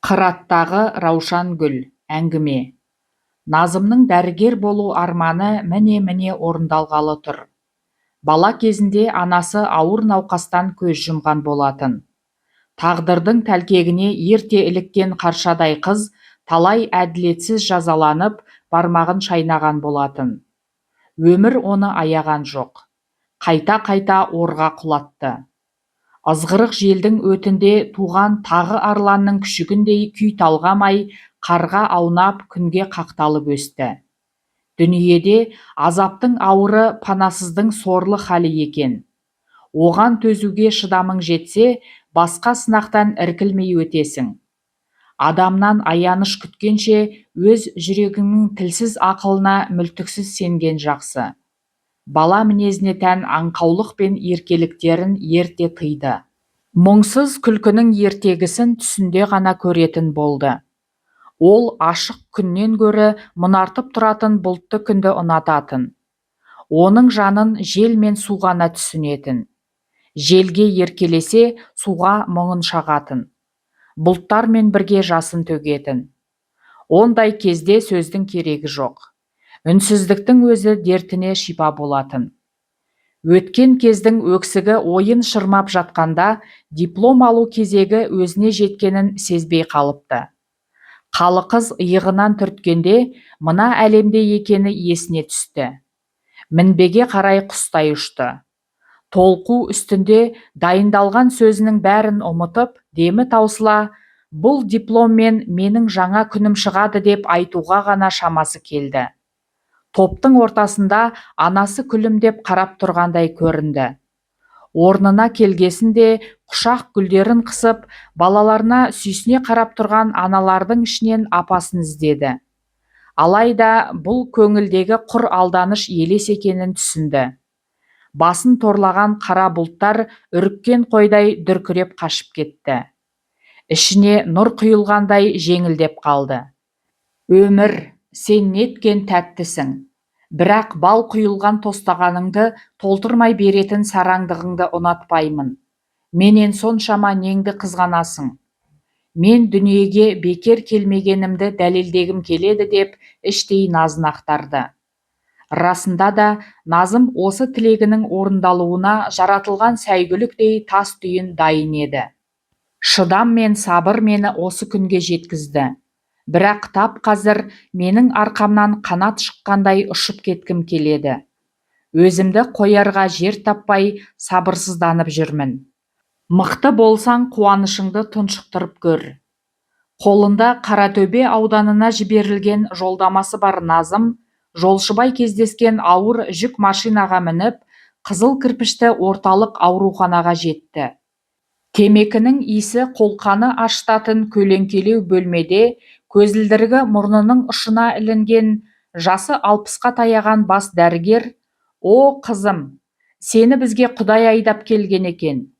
Қыраттағы раушан гүл. Әңгіме. Назымның дәрігер болу арманы міне-міне орындалғалы тұр. Бала кезінде анасы ауыр науқастан көз жұмған болатын. Тағдырдың тәлкегіне ерте іліккен қаршадай қыз талай әділетсіз жазаланып, бармағын шайнаған болатын. Өмір оны аяған жоқ. Қайта-қайта орға құлатты. Ызғырық желдің өтінде туған тағы арланның күшігіндей күй талғамай, қарға аунап, күнге қақталып өсті. Дүниеде азаптың ауыры панасыздың сорлы халі екен. Оған төзуге шыдамың жетсе, басқа сынақтан іркілмей өтесің. Адамнан аяныш күткенше, өз жүрегіңнің тілсіз ақылына мүлтіксіз сенген жақсы. Бала мінезіне тән аңқаулық пен еркеліктерін ерте тыйды. Мұңсыз күлкінің ертегісін түсінде ғана көретін болды. Ол ашық күннен гөрі мұнартып тұратын бұлтты күнді ұнататын. Оның жанын жел мен су ғана түсінетін. Желге еркелесе, суға мұңын шағатын. Бұлттармен бірге жасын төгетін. Ондай кезде сөздің керегі жоқ. Үнсіздіктің өзі дертіне шипа болатын. Өткен кездің өксігі ойын шырмап жатқанда диплом алу кезегі өзіне жеткенін сезбей қалыпты. Қалықыз иығынан түрткенде мына әлемде екені есіне түсті. Мінбеге қарай құстай ұшты. Толқу үстінде дайындалған сөзінің бәрін ұмытып, демі таусыла, бұл дипломмен менің жаңа күнім шығады деп айтуға ғана шамасы келді. Топтың ортасында анасы күлімдеп қарап тұрғандай көрінді. Орнына келгесін де құшақ гүлдерін қысып, балаларына сүйсіне қарап тұрған аналардың ішінен апасын іздеді. Алайда бұл көңілдегі құр алданыш елес екенін түсінді. Басын торлаған қара бұлттар үріккен қойдай дүркіреп қашып кетті. Ішіне нұр құйылғандай жеңілдеп қалды. Өмір, сен неткен тәттісің. Бірақ бал құйылған тостағаныңды толтырмай беретін сараңдығыңды ұнатпаймын. Менен соншама неңді қызғанасың? Мен дүниеге бекер келмегенімді дәлелдегім келеді деп іштей назын ақтарды. Расында да, Назым осы тілегінің орындалуына жаратылған сәйгүліктей тас түйін дайын еді. Шыдам мен сабыр мені осы күнге жеткізді. Бірақ тап қазір менің арқамнан қанат шыққандай ұшып кеткім келеді. Өзімді қоярға жер таппай сабырсызданып жүрмін. Мықты болсаң қуанышыңды тұншықтырып көр. Қолында Қаратөбе ауданына жіберілген жолдамасы бар Назым жолшыбай кездескен ауыр жүк машинаға мініп, қызыл кірпішті орталық ауруханаға жетті. Темекінің иісі қолқаны ашытатын көлеңкелеу бөлмеде көзілдірігі мұрнының ұшына ілінген, жасы 60-қа таяған бас дәрігер: «О, қызым, сені бізге Құдай айдап келген екен.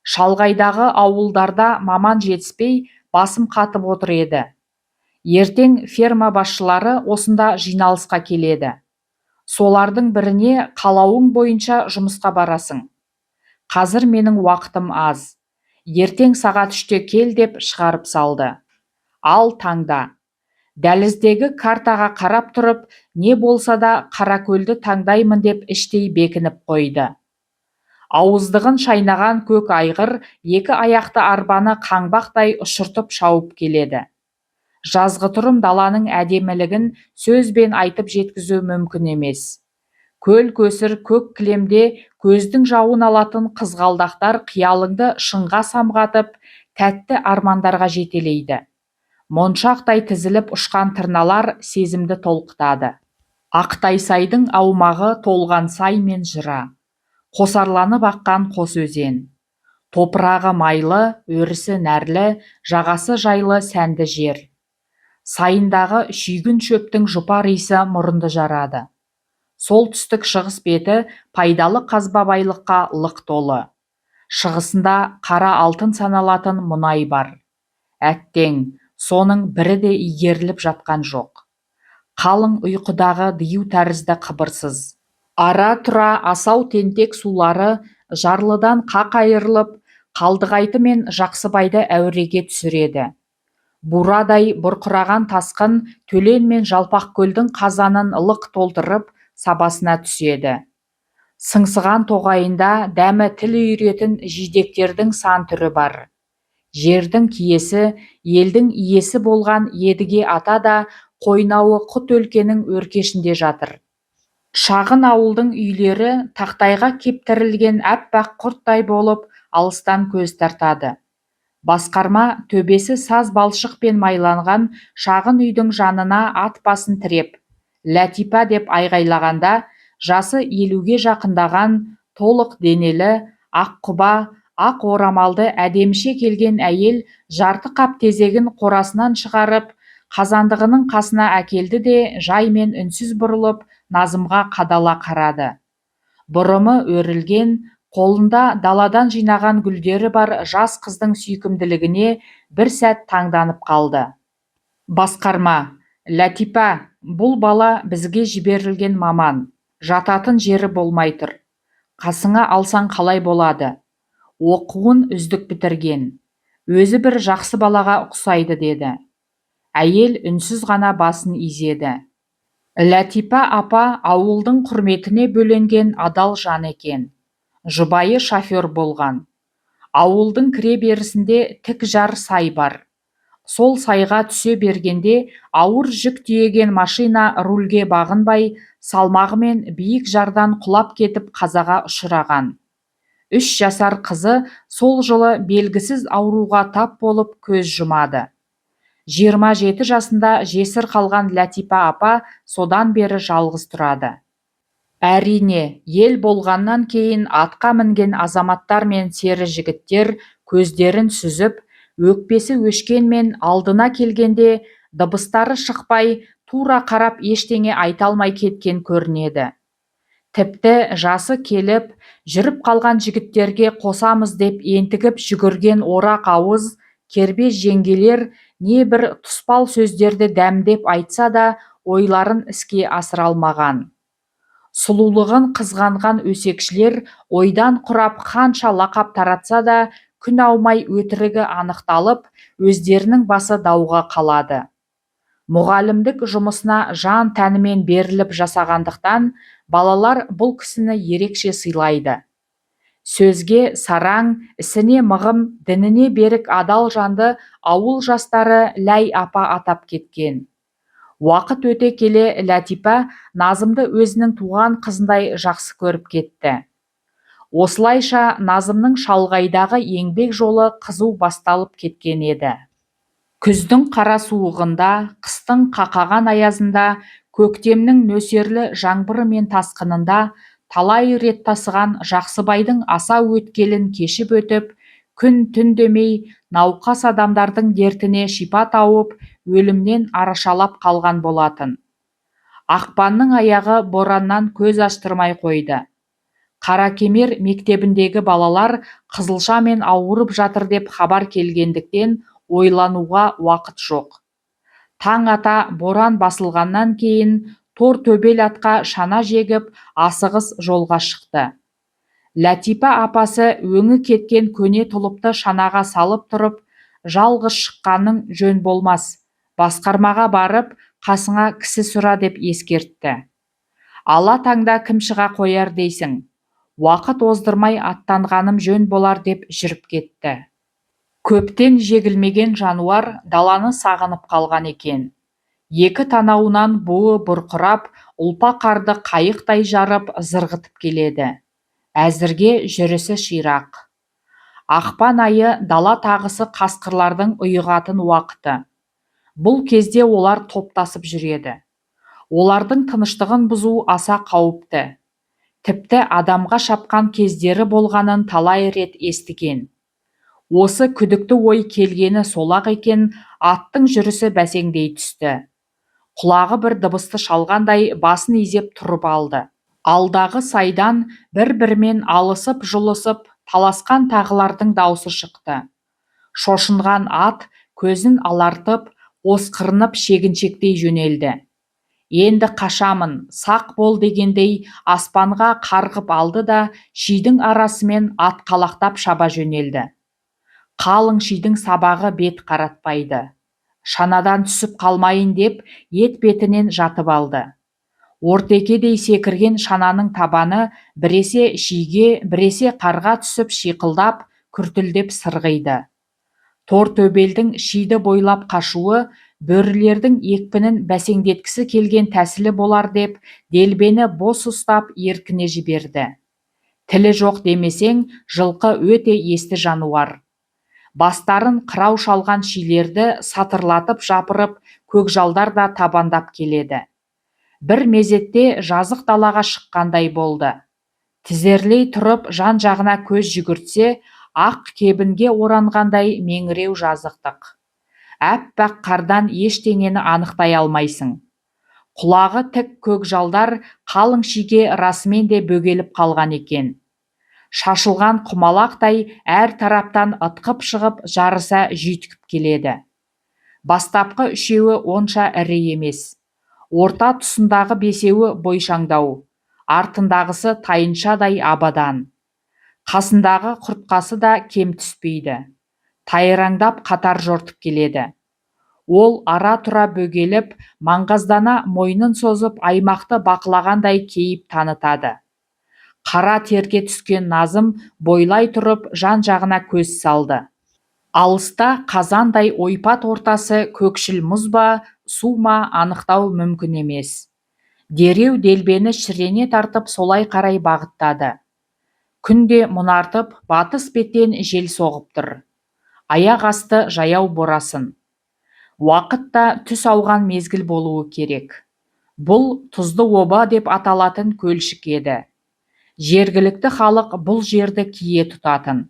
Шалғайдағы ауылдарда маман жетіспей, басым қатып отыр еді. Ертең ферма басшылары осында жиналысқа келеді. Солардың біріне қалауың бойынша жұмысқа барасың. Қазір менің уақытым аз. Ертең сағат 3-те кел» деп шығарып салды. Ал таңда. Дәліздегі картаға қарап тұрып, не болса да Қаракөлді таңдаймын деп іштей бекініп қойды. Ауыздығын шайнаған көк айғыр екі аяқты арбаны қаңбақтай ұшыртып шауып келеді. Жазғытұрым даланың әдемілігін сөзбен айтып жеткізу мүмкін емес. Көл-көсір көк кілемде көздің жауын алатын қызғалдақтар қиялыңды шыңға самғатып, тәтті армандарға жетелейді. Моншақтай тізіліп ұшқан тырналар сезімді толқытады. Ақтайсайдың аумағы толған сай мен жыра. Қосарланып аққан қос өзен. Топырағы майлы, өрісі нәрлі, жағасы жайлы сәнді жер. Сайындағы шүйгін шөптің жұпар иісі мұрынды жарады. Солтүстік шығыс беті пайдалы қазба байлыққа лық толы. Шығысында қара алтын саналатын мұнай бар. Әттең, соның бірі де игеріліп жатқан жоқ. Қалың ұйқыдағы дию тәрізді қыбырсыз. Ара-тұра асау тентек сулары жарлыдан қақ айырылып, Қалдығайты мен Жақсыбайды әуреге түсіреді. Бурадай бұрқыраған тасқын Төлен мен Жалпақкөлдің қазанын лық толтырып, сабасына түседі. Сыңсыған тоғайында дәмі тіл үйіретін жидектердің сан түрі бар. Жердің киесі, елдің иесі болған Едіге ата да қойнауы құт өлкенің өркешінде жатыр. Шағын ауылдың үйлері тақтайға кептірілген аппақ құрттай болып алыстан көз тартады. Басқарма төбесі саз балшықпен майланған шағын үйдің жанына ат басын тіреп, «Ләтипа!» деп айғайлағанда, жасы 50-ге жақындаған, толық денелі, аққұба, ақ орамалды әдеміше келген әйел жарты қап тезегін қорасынан шығарып, қазандығының қасына әкелді де жаймен үнсіз бұрылып, Назымға қадала қарады. Бұрымы өрілген, қолында даладан жинаған гүлдері бар жас қыздың сүйкімділігіне бір сәт таңданып қалды. Басқарма: «Ләтипа, бұл бала бізге жіберілген маман, жататын жері болмай тұр. Қасыңа алсаң қалай болады? Оқуын үздік бітірген. Өзі бір жақсы балаға ұқсайды», – деді. Әйел үнсіз ғана басын изеді. Ләтипа апа ауылдың құрметіне бөленген адал жан екен. Жұбайы шофер болған. Ауылдың кіре берісінде тік жар сай бар. Сол сайға түсе бергенде ауыр жүк тиеген машина рульге бағынбай, салмағымен биік жардан құлап кетіп қазаға ұшыраған. 3 жасар қызы сол жылы белгісіз ауруға тап болып көз жұмады. 27 жасында жесір қалған Ләтипа апа содан бері жалғыз тұрады. Әрине, ел болғаннан кейін атқа мінген азаматтар мен сері жігіттер көздерін сүзіп, өкпесі өшкенмен алдына келгенде дыбыстары шықпай, тура қарап ештеңе айта алмай кеткен көрінеді. Тіпті жасы келіп, жүріп қалған жігіттерге қосамыз деп ентігіп жүгірген орақ ауыз, кербез жеңгелер не бір тұспал сөздерді дәмдеп айтса да ойларын іске асыра алмаған. Сұлулығын қызғанған өсекшілер ойдан құрап қанша лақап таратса да күн аумай өтірігі анықталып, өздерінің басы дауға қалады. Мұғалімдік жұмысына жан тәнімен беріліп жасағандықтан балалар бұл кісіні ерекше сыйлайды. Сөзге сараң, ісіне мығым, дініне берік адал жанды ауыл жастары Ләй апа атап кеткен. Уақыт өте келе Ләтипа Назымды өзінің туған қызындай жақсы көріп кетті. Осылайша Назымның шалғайдағы еңбек жолы қызу басталып кеткен еді. Күздің қара суығында, қыстың қақаған аязында, көктемнің нөсерлі жаңбыры мен тасқынында талай рет тасыған Жақсыбайдың аса өткелін кешіп өтіп, күн-түн демей, науқас адамдардың дертіне шипа тауып, өлімнен арашалап қалған болатын. Ақпанның аяғы бораннан көз аштырмай қойды. Қаракемер мектебіндегі балалар қызылшамен ауырып жатыр деп хабар келгендіктен ойлануға уақыт жоқ. Таң ата боран басылғаннан кейін тор төбел атқа шана жегіп, асығыс жолға шықты. Ләтипа апасы өңі кеткен көне тұлыпты шанаға салып тұрып, жалғыз шыққаның жөн болмас, басқармаға барып, қасыңа кісі сұра деп ескертті. Ала таңда кім шыға қояр дейсің, уақыт оздырмай аттанғаным жөн болар деп жүріп кетті. Көптен жегілмеген жануар даланы сағынып қалған екен. Екі танауынан буы бұрқырап, ұлпа қарды қайықтай жарып, зырғытып келеді. Әзірге жүрісі ширақ. Ақпан айы дала тағысы қасқырлардың ұйығатын уақыты. Бұл кезде олар топтасып жүреді. Олардың тыныштығын бұзу аса қауіпті. Тіпті адамға шапқан кездері болғанын талай рет естіген. Осы күдікті ой келгені сол-ақ екен, аттың жүрісі бәсеңдей түсті. Құлағы бір дыбысты шалғандай басын изеп тұрып алды. Алдағы сайдан бір-бірімен алысып-жұлысып, таласқан тағылардың даусы шықты. Шошынған ат көзін алартып, осқырынып шегіншектей жөнелді. Енді қашамын, сақ бол дегендей аспанға қарғып алды да шидің арасымен атқалақтап шаба жөнелді. Қалың шидің сабағы бет қаратпайды. Шанадан түсіп қалмайын деп етпетінен жатып алды. Ортекедей секірген шананың табаны біресе шиге, біресе қарға түсіп шиқылдап, күртілдеп сырғиды. Тортөбелдің шиді бойлап қашуы бөрілердің екпінін бәсеңдеткісі келген тәсілі болар деп делбені бос ұстап еркіне жіберді. Тілі жоқ демесең, жылқы өте есті жануар. Бастарын қырау шалған шилерді сатырлатып жапырып, көкжалдар да табандап келеді. Бір мезетте жазық далаға шыққандай болды. Тізерлей тұрып жан-жағына көз жүгіртсе, ақ кебінге оранғандай меңіреу жазықтық. Аппақ қардан ештеңені анықтай алмайсың. Құлағы тік көкжалдар қалың шиге расымен де бөгеліп қалған екен. Шашылған құмалақтай әр тараптан ытқып шығып, жарыса жүйткіп келеді. Бастапқы үшеуі онша ірі емес. Орта тұсындағы бесеуі бойшаңдау, артындағысы тайыншадай абадан. Қасындағы құртқасы да кем түспейді. Тайраңдап қатар жортып келеді. Ол ара-тұра бөгеліп, маңғаздана мойнын созып аймақты бақылағандай кейіп танытады. Қара терге түскен Назым бойлай тұрып жан-жағына көз салды. Алыста қазандай ойпат ортасы көкшіл мұз ба, су ма, анықтау мүмкін емес. Дереу делбені шірене тартып солай қарай бағыттады. Күн де мұнартып, батыс беттен жел соғып тұр. Аяқ асты жаяу борасын. Уақыт та түс ауған мезгіл болуы керек. Бұл Тұзды оба деп аталатын көлшік еді. Жергілікті халық бұл жерді кие тұтатын.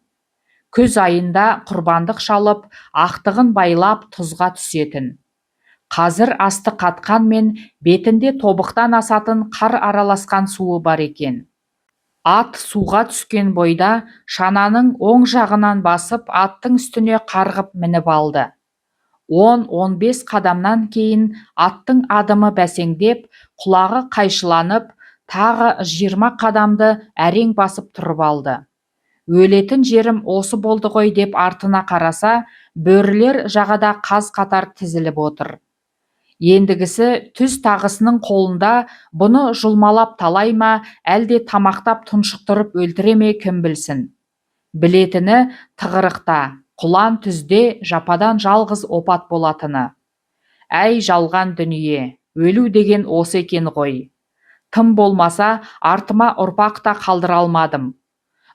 Күз айында құрбандық шалып, ақтығын байлап тұзға түсетін. Қазір асты қатқанмен бетінде тобықтан асатын қар араласқан суы бар екен. Ат суға түскен бойда шананың оң жағынан басып, аттың үстіне қарғып мініп алды. 10-15 қадамнан кейін аттың адымы бәсеңдеп, құлағы қайшыланып, тағы 20 қадамды әрең басып тұрып алды. Өлетін жерім осы болды ғой деп артына қараса, бөрілер жағада қаз-қатар тізіліп отыр. Ендігісі түз тағысының қолында, бұны жұлмалап талай ма, әлде тамақтап тұншықтырып өлтіре ме, кім білсін. Білетіні тығырықта, құлан түзде жападан жалғыз опат болатыны. Әй, жалған дүние, өлу деген осы екен ғой. Тым болмаса артыма ұрпақ та қалдыра алмадым.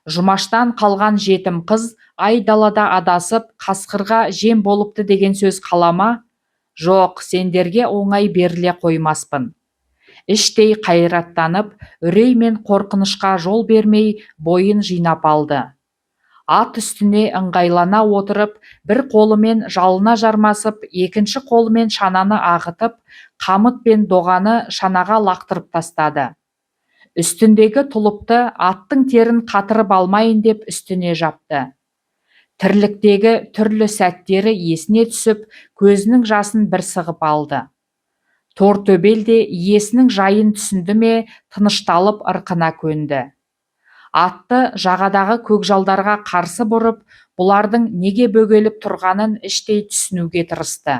Жұмаштан қалған жетім қыз айдалада адасып, қасқырға жем болыпты деген сөз қала ма? Жоқ, сендерге оңай беріле қоймаспын. Іштей қайраттанып, үрей мен қорқынышқа жол бермей бойын жинап алды. Ат үстіне ыңғайлана отырып, бір қолымен жалына жармасып, екінші қолымен шананы ағытып, қамыт пен доғаны шанаға лақтырып тастады. Үстіндегі тұлыпты аттың терін қатырып алмайын деп үстіне жапты. Тірліктегі түрлі сәттері есіне түсіп, көзінің жасын бір сығып алды. Тортөбел де иесінің жайын түсінді ме, тынышталып ырқына көнді. Атты жағадағы көкжалдарға қарсы бұрып, бұлардың неге бөгеліп тұрғанын іштей түсінуге тырысты.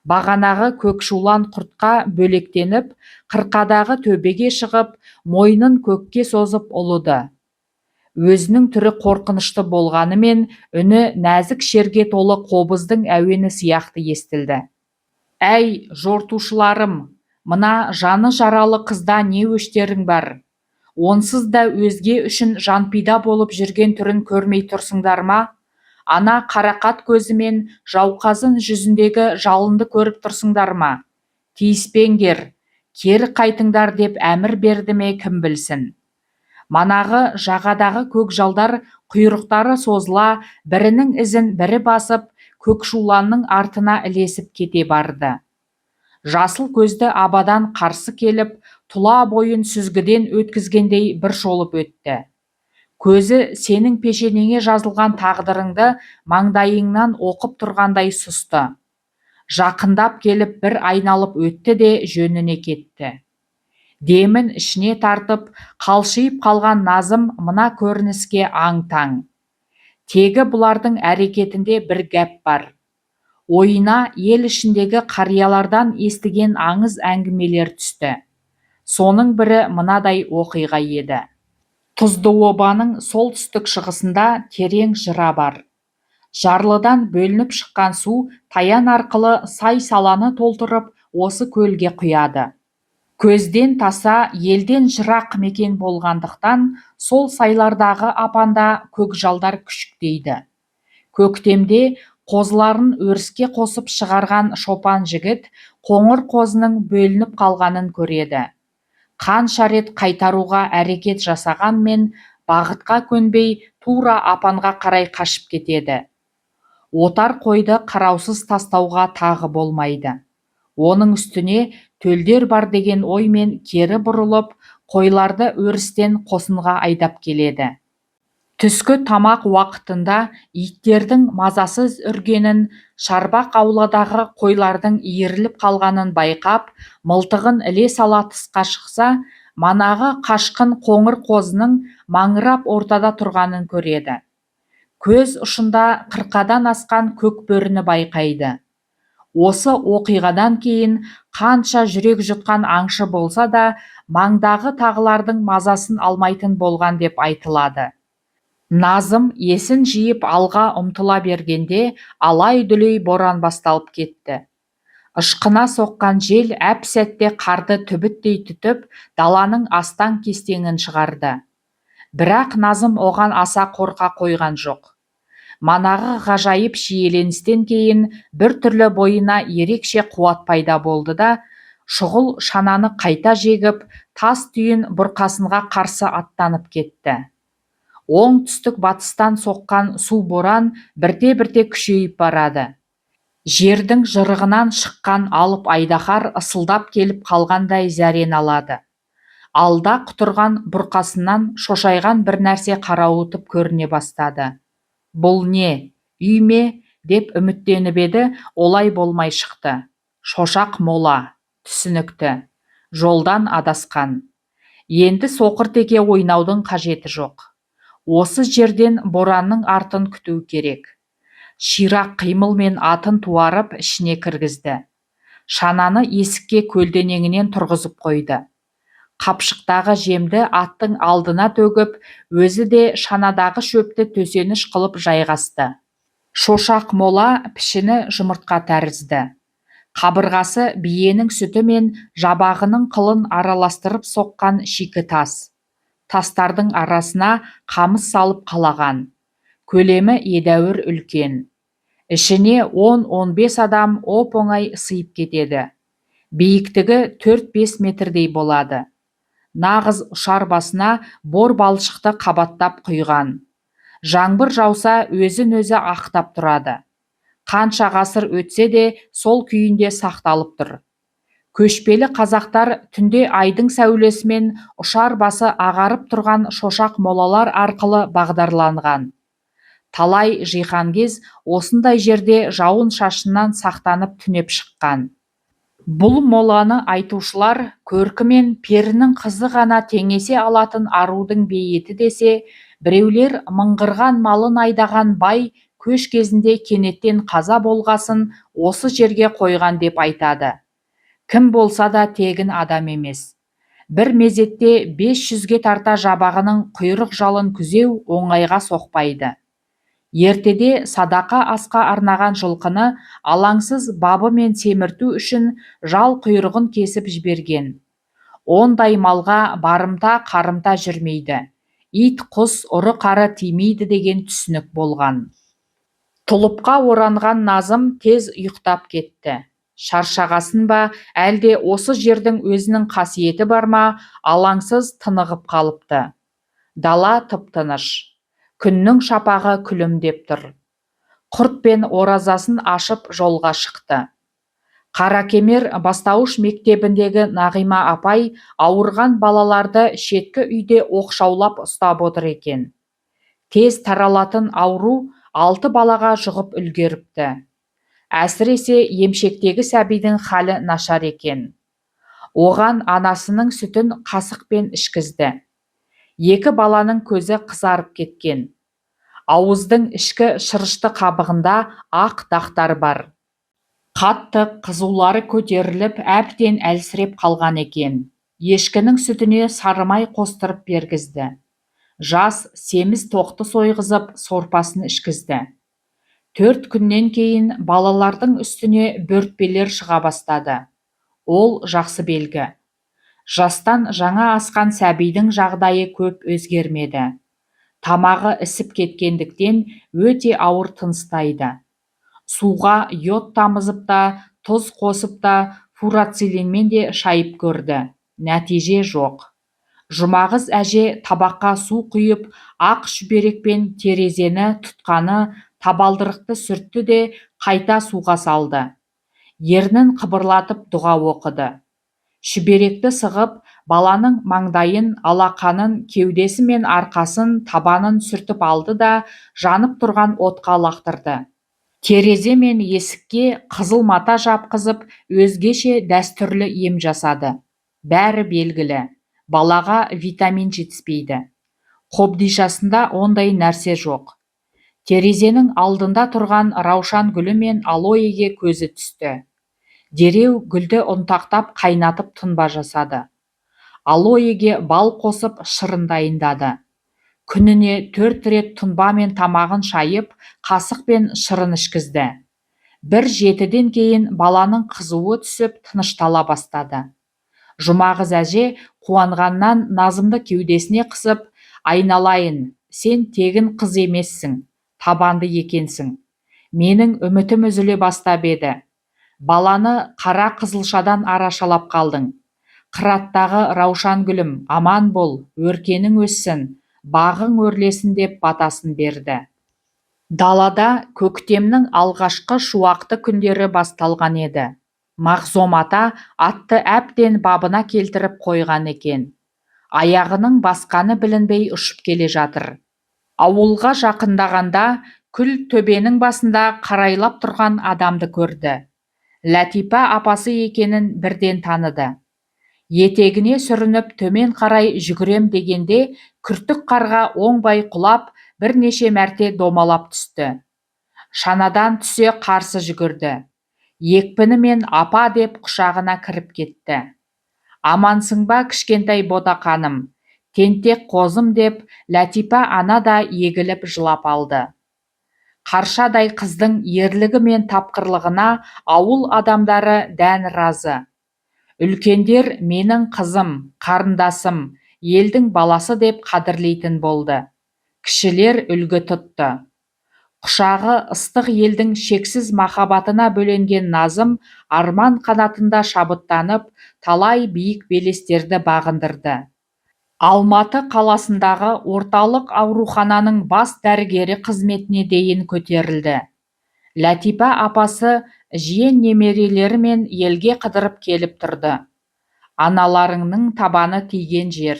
Бағанағы көкшулан құртқа бөлектеніп, қырқадағы төбеге шығып, мойнын көкке созып ұлыды. Өзінің түрі қорқынышты болғанымен, үні нәзік шерге толы қобыздың әуені сияқты естілді. Әй, жортушыларым, мына жаны жаралы қызда не өштерің бар? Онсыз да өзге үшін жанпида болып жүрген түрін көрмей тұрсыңдар ма? Ана қарақат көзі мен жауқазын жүзіндегі жалынды көріп тұрсыңдар ма? Тиіспеңдер, кері қайтыңдар деп әмір берді ме, кім білсін. Манағы жағадағы көкжалдар құйрықтары созыла бірінің ізін бірі басып, көкшуланның артына ілесіп кете барды. Жасыл көзді абадан қарсы келіп, тұла бойын сүзгіден өткізгендей бір шолып өтті. Көзі сенің пешенеңе жазылған тағдырыңды маңдайыңнан оқып тұрғандай сұсты. Жақындап келіп бір айналып өтті де жөніне кетті. Демін ішіне тартып, қалшиып қалған Назым мына көрініске аң-таң. Тегі бұлардың әрекетінде бір гәп бар. Ойына ел ішіндегі қариялардан естіген аңыз әңгімелер түсті. Соның бірі мынадай оқиға еді. Тұздыобаның солтүстік-шығысында терең жыра бар. Жарлыдан бөлініп шыққан су Таян арқылы сай-саланы толтырып, осы көлге құяды. Көзден таса, елден жырақ мекен болғандықтан, сол сайлардағы апанда көкжалдар күшіктейді. Көктемде қозыларын өріске қосып шығарған шопан жігіт қоңыр қозының бөлініп қалғанын көреді. Қанша рет қайтаруға әрекет жасағанмен, бағытқа көнбей, тура апанға қарай қашып кетеді. Отар қойды қараусыз тастауға тағы болмайды. Оның үстіне төлдер бар деген оймен кері бұрылып, қойларды өрістен қосынға айдап келеді. Түскі тамақ уақытында иттердің мазасыз үргенін, шарбақ ауладағы қойлардың иіріліп қалғанын байқап, мылтығын іле сала тысқа шықса, манағы қашқын қоңыр қозының маңырап ортада тұрғанын көреді. Көз ұшында қырқадан асқан көк бөріні байқайды. Осы оқиғадан кейін қанша жүрек жұтқан аңшы болса да, маңдағы тағылардың мазасын алмайтын болған деп айтылады. Назым есін жиып алға ұмтыла бергенде алай-дүлей боран басталып кетті. Ышқына соққан жел әп-сәтте қарды түбіттей түтіп, даланың астаң-кестеңін шығарды. Бірақ Назым оған аса қорқа қойған жоқ. Манағы ғажайып шиеленістен кейін біртүрлі бойына ерекше қуат пайда болды да, шұғыл шананы қайта жегіп, тас түйін бұрқасынға қарсы аттанып кетті. Оңтүстік-батыстан соққан су боран бірте-бірте күшейіп барады. Жердің жырығынан шыққан алып айдаһар ысылдап келіп қалғандай зәрені алады. Алда құтырған бұрқасыннан шошайған бір нәрсе қарауытып көріне бастады. Бұл не, үй ме деп үміттеніп еді, олай болмай шықты. Шошақ мола, түсінікті. Жолдан адасқан. Енді соқыр теке ойнаудың қажеті жоқ. Осы жерден боранның артын күту керек. Ширақ қимылмен атын туарып ішіне кіргізді. Шананы есікке көлденеңінен тұрғызып қойды. Қапшықтағы жемді аттың алдына төгіп, өзі де шанадағы шөпті төсеніш қылып жайғасты. Шошақ мола пішіні жұмыртқа тәрізді. Қабырғасы биенің сүті мен жабағының қылын араластырып соққан шикі тас. Тастардың арасына қамыс салып қалаған. Көлемі едәуір үлкен. Ішіне 10-15 адам оп-оңай сыйып кетеді. Биіктігі 4-5 метрдей болады. Нағыз ұшар басына бор балшықты қабаттап құйған. Жаңбыр жауса өзін-өзі ақтап тұрады. Қанша ғасыр өтсе де сол күйінде сақталып тұр. Көшпелі қазақтар түнде айдың сәулесімен ұшар басы ағарып тұрған шошақ молалар арқылы бағдарланған. Талай жиһангез осындай жерде жауын-шашыннан сақтанып түнеп шыққан. Бұл моланы айтушылар көркімен перінің қызы ғана теңесе алатын арудың бейіті десе, біреулер мыңғырған малын айдаған бай көш кезінде кенеттен қаза болғасын осы жерге қойған деп айтады. Кім болса да тегін адам емес. Бір мезетте 500-ге тарта жабағының құйрық-жалын күзеу оңайға соқпайды. Ертеде садақа асқа арнаған жылқыны алаңсыз бабымен семірту үшін жал-құйрығын кесіп жіберген. Ондай малға барымта-қарымта жүрмейді, ит-құс, ұры-қары тимейді деген түсінік болған. Тұлыпқа оранған Назым тез ұйықтап кетті. Шаршағасын ба, әлде осы жердің өзінің қасиеті бар ма, алаңсыз тынығып қалыпты. Дала тып-тыныш. Күннің шапағы күлімдеп тұр. Құртпен оразасын ашып жолға шықты. Қаракемер бастауыш мектебіндегі Нағима апай ауырған балаларды шеткі үйде оқшаулап ұстап отыр екен. Тез таралатын ауру 6 балаға жұғып үлгеріпті. Әсіресе емшектегі сәбидің халі нашар екен. Оған анасының сүтін қасықпен ішкізді. 2 баланың көзі қызарып кеткен. Ауыздың ішкі шырышты қабығында ақ дақтар бар. Қатты қызулары көтеріліп, әбден әлсіреп қалған екен. Ешкінің сүтіне сарымай қостырып бергізді. Жас, семіз тоқты сойғызып, сорпасын ішкізді. 4 күннен кейін балалардың үстіне бөртпелер шыға бастады. Ол жақсы белгі. Жастан жаңа асқан сәбидің жағдайы көп өзгермеді. Тамағы ісіп кеткендіктен өте ауыр тыныстайды. Суға йод тамызып та, тұз қосып та, фурацилинмен де шайып көрді. Нәтиже жоқ. Жұмағыз әже табаққа су құйып, ақ шүберекпен терезені, тұтқаны, табалдырықты сүртті де қайта суға салды. Ернін қыбырлатып дұға оқыды. Шүберекті сығып, баланың маңдайын, алақанын, кеудесі мен арқасын, табанын сүртіп алды да жанып тұрған отқа лақтырды. Терезе мен есікке қызыл мата жапқызып, өзгеше дәстүрлі ем жасады. Бәрі белгілі, балаға витамин жетіспейді. Қобдишасында ондай нәрсе жоқ. Терезенің алдында тұрған раушан гүлі мен алоэге көзі түсті. Дереу гүлді ұнтақтап қайнатып тұнба жасады. Алоэге бал қосып шырын дайындады. Күніне төрт рет тұнбамен тамағын шайып, қасықпен шырын ішкізді. Бір жетіден кейін баланың қызуы түсіп, тыныштала бастады. Жұмағыз әже қуанғаннан Назымды кеудесіне қысып, «Айналайын, сен тегін қыз емессің, табанды екенсің. Менің үмітім үзіле бастап еді. Баланы қара қызылшадан арашалап қалдың. Қыраттағы раушан гүлім, аман бол, өркенің өссін, бағың өрлесін», – деп батасын берді. Далада көктемнің алғашқы шуақты күндері басталған еді. Мағзом ата атты әбден бабына келтіріп қойған екен. Аяғының басқаны білінбей ұшып келе жатыр. Ауылға жақындағанда күл төбенің басында қарайлап тұрған адамды көрді. Ләтипа апасы екенін бірден таныды. Етегіне сүрініп төмен қарай жүгірем дегенде күртік қарға оңбай құлап, бірнеше мәрте домалап түсті. Шанадан түсе қарсы жүгірді. Екпінімен «Апа!» деп құшағына кіріп кетті. «Амансың ба, кішкентай ботақаным, тентек қозым», – деп Ләтипа ана да егіліп жылап алды. Қаршадай қыздың ерлігі мен тапқырлығына ауыл адамдары дән разы. Үлкендер «менің қызым, қарындасым, елдің баласы» деп қадірлейтін болды. Кішілер үлгі тұтты. Құшағы ыстық елдің шексіз махаббатына бөленген Назым арман қанатында шабыттанып, талай биік белестерді бағындырды. Алматы қаласындағы орталық аурухананың бас дәрігері қызметіне дейін көтерілді. Ләтипа апасы жиен немерелерімен елге қыдырып келіп тұрды. «Аналарыңның табаны тиген жер,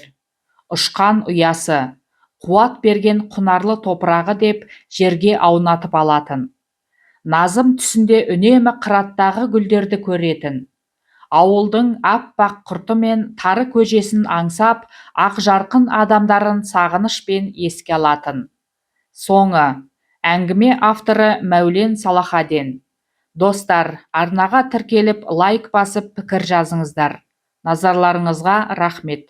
ұшқан ұясы, қуат берген құнарлы топырағы», – деп жерге аунатып алатын. Назым түсінде үнемі қыраттағы гүлдерді көретін. Ауылдың аппақ құрты мен тары көжесін аңсап, ақжарқын адамдарын сағынышпен еске алатын. Соңы. Әңгіме авторы Мәулен Салахаден. Достар, арнаға тіркеліп, лайк басып, пікір жазыңыздар. Назарларыңызға рахмет.